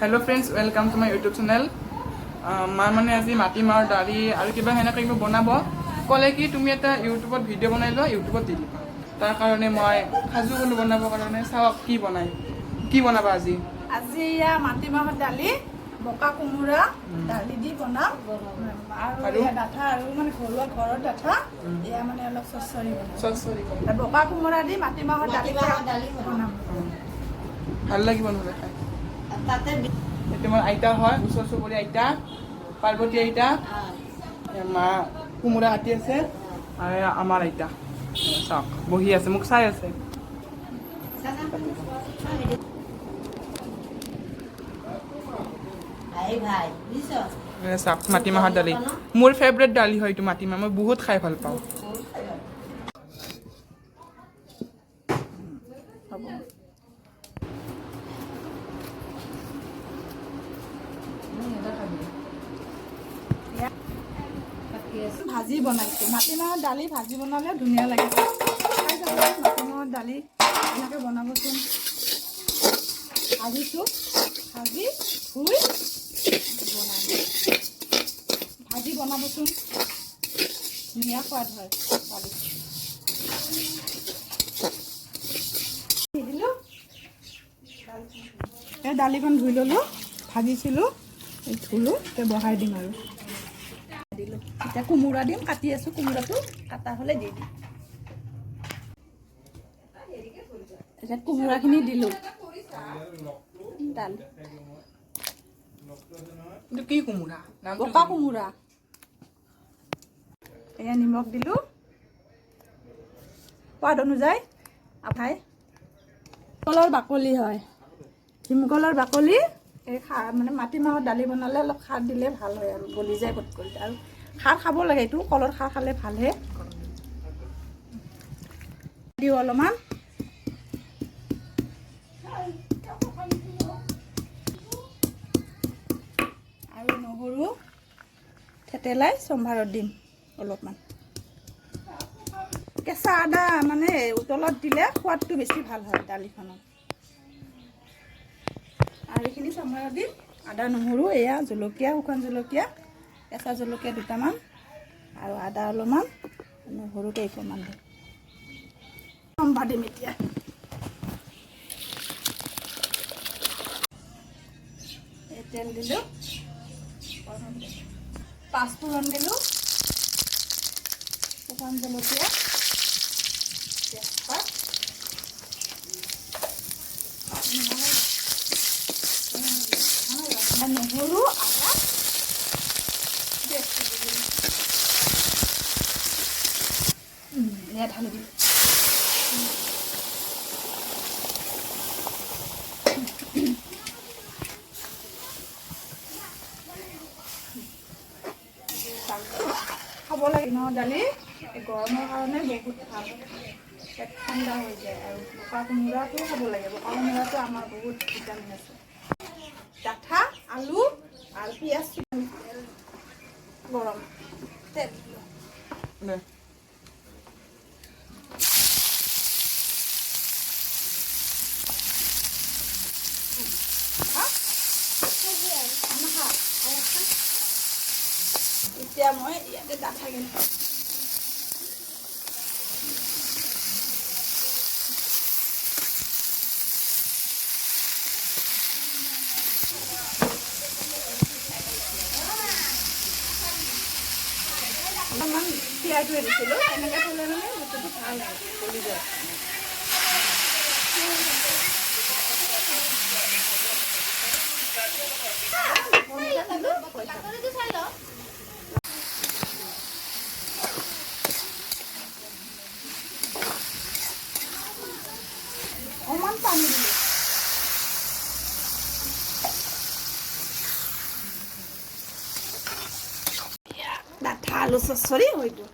Hello friends, welcome to my YouTube channel. মা মানে আজি মাটিমাহৰ দালি আৰু কিবা সেনেকৈ কিবা বনাব ক'লে কি তুমি এটা ইউটিউবত ভিডিঅ' বনাই লোৱা, ইউটিউবত দি দিবা। তাৰ কাৰণে মই সাজু হ'লোঁ বনাবৰ কাৰণে। চাওক কি বনাই, কি বনাবা আজি? আজি এয়া মাটিমাহৰ দালি, বকা কোমোৰা দালি দি বনাম আৰু আৰু? এয়া ডাঠা আৰু মানে ঘৰুৱা ঘৰৰ ডাঠা, এয়া মানে অলপ চচৰি বনাম। চচৰি। বকা কোমোৰা দি মাটিমাহৰ দালি মাটিমাহৰ দালি বনাম। ভাল লাগিব নহ'লে খাই। তাতে এইটো মোৰ আইতা হয়, ওচৰ চুবুৰীয়া আইতা, পাৰ্বতী আইতা। এয়া মা কোমোৰা কাটি আছে আৰু এয়া আমাৰ আইতা, এয়া চাওক বহি আছে, মোক চাই আছে। ভাই ভাই বুজিছ। এয়া চাওক মাটিমাহৰ দালি, মোৰ ফেভৰেট দালি হয় এইটো মাটিমাহ, মই বহুত খাই ভাল পাওঁ। হ'ব। ভাজি বনাইছোঁ। মাটিমাহৰ দালি ভাজি বনালে ধুনীয়া লাগে খাই। চাবচোন মাটিমাহৰ দালি এনেকৈ বনাবচোন। ভাজিছোঁ, ভাজি ধুই বনাম। ভাজি বনাবচোন, ধুনীয়া সোৱাদ হয় দালি। দিলোঁ। এই দালিখন ধুই ল'লোঁ, ভাজিছিলোঁ, এই ধুলোঁ, এতিয়া বহাই দিম আৰু দিলোঁ। এতিয়া কোমোৰা দিম, কাটি আছোঁ কোমোৰাটো, কাটা হ'লে দি দিম। এতিয়া কোমোৰাখিনি দিলোঁ দালি। এইটো কি কোমোৰা? নামটো পকা কি? কোমোৰা। এয়া নিমখ দিলোঁ সোৱাদ অনুযায়ী। আঠাই কলৰ বাকলি হয়, ভীমকলৰ বাকলি। এই খাৰ মানে মাটিমাহৰ দালি বনালে অলপ খাৰ দিলে ভাল হয় আৰু গলি যায় পটকৰি। আৰু খাৰ খাব লাগে, এইটো কলৰ খাৰ খালে ভালহে। দিওঁ অলপমান। আৰু নহৰু থেতেলাই চম্ভাৰত দিম অলপমান। কেঁচা আদা মানে উতলত দিলে সোৱাদটো বেছি ভাল হয় দালিখনত। আৰু এইখিনি চম্ভাৰত দিম, আদা নহৰু, এয়া জলকীয়া, শুকান জলকীয়া, কেঁচা জলকীয়া দুটামান আৰু আদা অলপমান, নহৰু কেইকণমান দিম। চম্ভাৰ দিম এতিয়া। এই তেল দিলোঁ, পাঁচফোৰণ দিলোঁ, শুকান জলকীয়া, তেজপাত, নহৰু, আদা পেষ্টটো দিলোঁ। এয়া ঢালি দিলোঁ। খাব লাগে ন দালি, এই গৰমৰ কাৰণে বহুত ভাল, পেট ঠাণ্ডা হৈ যায়। আৰু বোকা কোমোৰাটোও খাব লাগে, বোকা কোমোৰাটো আমাৰ বহুত ভিটামিন আছে। ডাঠা আলু আৰু পিঁয়াজ, তেল গৰম তেল দিলোঁ। দে। এতিয়া মই ইয়াতে ডাঠা গেল। অলপমান তিয়াই থৈ দিছিলোঁ। এনেকৈ থ'লে মানে বস্তুটো ভাল হয়, গলি যায়। অকণমান পানী দিলোঁ। ডাঠা আলু চচৰি হৈ গ'ল।